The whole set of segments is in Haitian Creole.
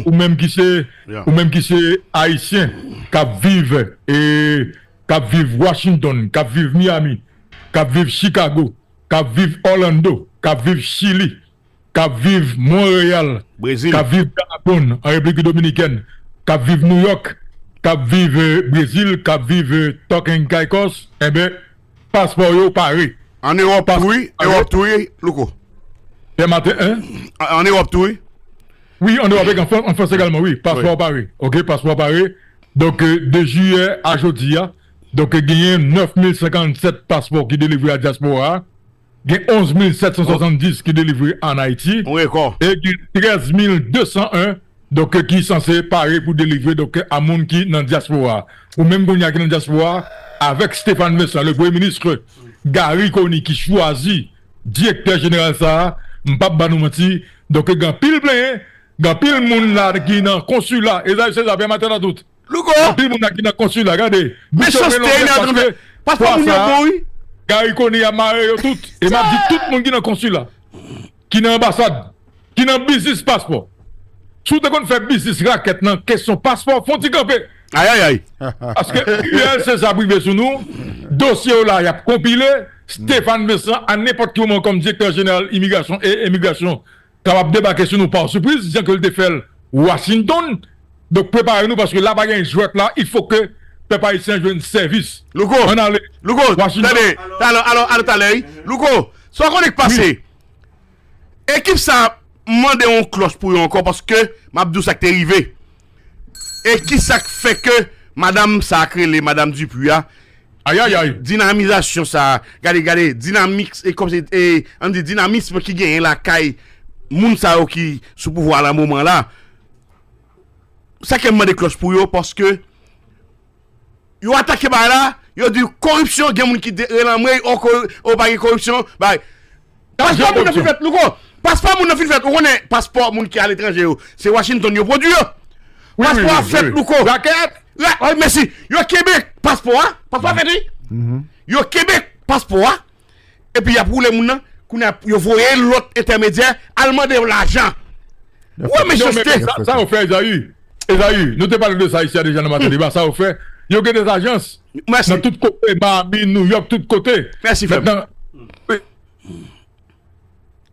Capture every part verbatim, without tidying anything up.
Ou menm ki se, ou menm ki se Ayisyen k ap viv, e, k ap viv Washington, k ap viv Miami, k ap viv Chicago, k ap viv Orlando, k ap viv Chili, k ap viv Montréal, k ap viv Dayton, an Repiblik Dominikèn, k ap viv New York, k ap viv, eh, Brezil, k ap viv, eh, Turk and Caicos, enben, paspò yo pare. An Ewòp tou, wi. Ewòp tou, wi, Louko. Dematen, en? An Ewòp tou, wi. Wi, an Ewòp, an Frans, an Frans egalman, wi. Paspò pare. Ok, paspò pare. Donk, eh, de jiyè a jodi a, donk, eh, genyen nèf mil senkannsèt paspò ki delivre a dyaspora a. Gen onz mil sèt san swasanndis ki delivre ann Ayiti. E gen trèz mil de san en, donk, ki sanse pare pou delivre, donk, a moun ki nan dyaspora. Ou menm kounye a ki nan dyaspora, avèk Stéphane Vincent, le premye minis Garry Conille ki chwazi direktè jeneral sa a, m p ap ba nou manti, donk, gen anpil plenyen, gen anpil moun la ki nan konsila, Ezayi Seza, Pè Maten nan tout. Louko! Anpil moun la ki nan konsila, gade. Mechanste, li antre fè. Paspò moun yo bon, wi. Garry Conille ap mare yo tout. E m ap di tout moun ki nan konsila, ki nan anbasad, ki nan biznis paspò. Si w te konn fè biznis rakèt nan kesyon paspò, fè yon ti kanpe. Ayayay. Paske U L C sa prive sou nou, dosye yo la, y ap konpile, Stéphane Vincent, a nenpòt ki moman kòm direktè jeneral imigrasyon e emigrasyon, kapab debake sou nou pa sipriz, jan ke l te fè l Washington. Donk, prepare nou, paske la pa gen jwèt la, il faut que pèp ayisyen jwenn sèvis. Louko, ann ale. Louko, Washington. Tande, talè, alò, alò, talè, wi. Louko, sa w konnen k pase? Ekip sa a mande yon klòch pou yo ankò, paske m ap di w sa k te rive. E ki sa k fè ke madanm sa a k rele madanm Dupuy a, Ayayay. Dinamizasyon sa a, gade, gade, dinamik, e kòmsi, e, ann di, dinamism ki genyen lakay moun sa yo ki sou pouvwa a nan moman la. Sa ke m mande klòch pou yo, paske yo atake bagay la, yo di koripsyon, gen moun ki de-, rele anmwey, o, kori-, o, pa gen koripsyon, bagay. Paspò moun nan fin fèt, Louko. Paspò moun nan fin fèt. Ou konnen paspò moun ki aletranje yo, se Washington yo pwodui yo. Paspò a fèt, Louko. Rakèt. Mèsi. Yo kenbe paspò a. Paspò a fèt, wi. Yo kenbe paspò a. Epi y ap woule moun nan. Kounye a, yo voye lòt entèmedyè al mande yo lajan. Ou wè mechanste. Sa, sa yo fè, Ezayi. Ezayi, nou te pale de sa isi a deja nan maten deba. Sa yo fè. Yo gen de ajans nan tout kote, Miami, New York, tout kote. Mèsi, frè m. Mentnan,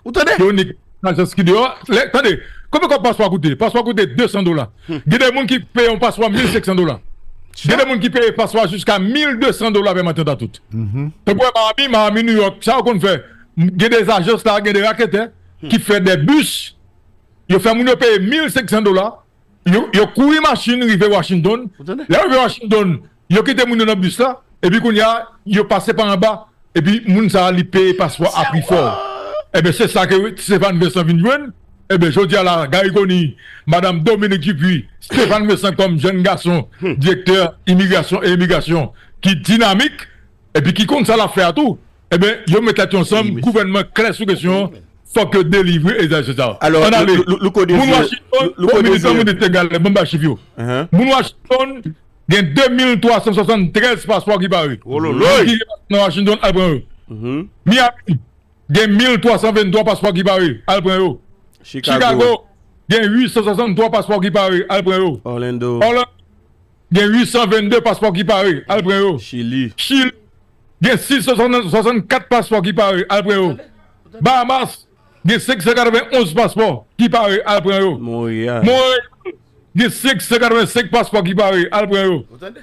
Ou tande? Yo ni ajans ki deyò. Lè, tande, konbyen kòb paspò a koute? Paspò a koute de san dola. Gen de moun ki peye yon paspò mil senk san dola. Gen de moun ki peye paspò a jiska mil de san dola, Pè Maten nan tout. Tankou Miami, Miami, New York, sa yo konn fè. Gen de ajans la, gen de raketè ki fè de bis. Yo fè moun yo peye mil senk san dola. Yo, yo kouri machin rive Washington. Lè yo rive Washington, yo kite moun yo nan bis la, epi kounye a, yo pase pa anba, epi moun sa a li peye paspò a pri fò. Enben, se sa ke Stéphane Vincent vin jwenn. Enben, jodi a la, Garry Conille, madanm Dominique Dupuy, Stéphane Vincent kòm jèn gason, direktè imigrasyon e imigrasyon, ki dinamik, epi ki konn sa l ap fè a tou, enben, yo met tèt yo ansanm, gouvènman klè sou kesyon an, fòk yo delivre Ezayi Seza. Ann ale. Moun Washington, bon, minit, yon minit, egal, ban m bay chif yo. Moun Washington gen de mil twa san swasanntrèz paspò ki pare. Moun ki gen paspò nan Washington, al pran yo. Miami gen mil twa san venntwa paspò ki pare, al pran yo. Chicago gen uit san swasanntwa paspò ki pare, al pran yo. Orlando gen uit san vennde paspò ki pare, al pran yo. Chili gen sis san swasannkat paspò ki pare, al pran yo. Bahamas gen senk san katrevenonz paspò ki pare, al pran yo. Montréal gen senk san katrevensenk paspò ki pare, al pran yo.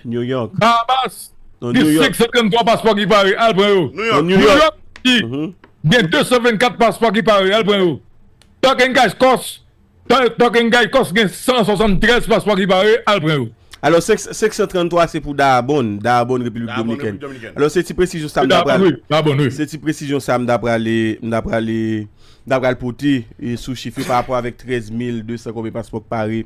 New York Bahamas gen senk san tranntwa paspò ki pare, al pran yo. New York City gen de san vennkat paspò ki pare, al pran yo. Turk and Caicos Tan-, Tank and Caicos gen san swasanntrèz paspò ki pare, al pran yo. Alò, senk, senk san tranntwa se pou Dahbon, Dahbon, Repiblik Dominikèn. Alò, se ti presizyon sa m ta pral, se ti presizyon sa m ta prale, m ta prale, m ta pral pote, e, sou chif yo pa rapò avèk trèz mil de san konbyen paspò k pare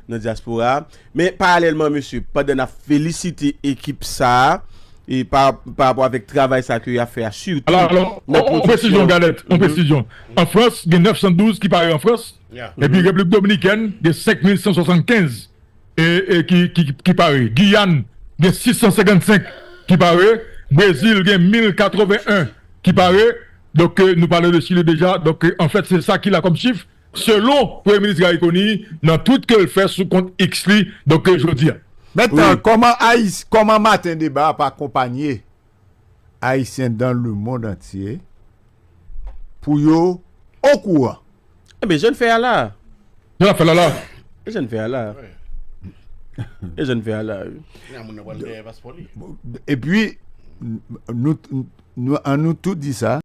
nan dyaspora a. Men, paralèlman, mesye, pandan n ap felisite ekip sa a, e pa, pa rapò avèk travay sa ke y ap fè a, sitou nan pwodiksyon. Alò, alò, on, on presizyon, Galèt, on presizyon. An Frans, gen nèf san douz ki pare an Frans. Epi Repiblik Dominikèn, gen senk mil san swasannkenz, e, e, ki, ki, ki pare. Giyàn, gen sis san senkannsenk ki pare. Brezil, gen mil katreven en ki pare. Donk, e, nou pale de Chili deja. Donk, e, anfèt, se sa ki la kòm chif. selon Premye Minis Garry Conille nan tweet ke l fè sou kont X li, donk, jodi a. Mentnan, kòman Ayis, kòman Maten Deba ap akonpanye Ayisyen dan lemonn antye pou yo okouran? Ebyen, jan n fè a la. Jan n ap fè la la. E jan n fè a la. E jan n fè a la. Nan moun nan pral dèyè paspò li. Epi, nou, nou, an nou tout di sa,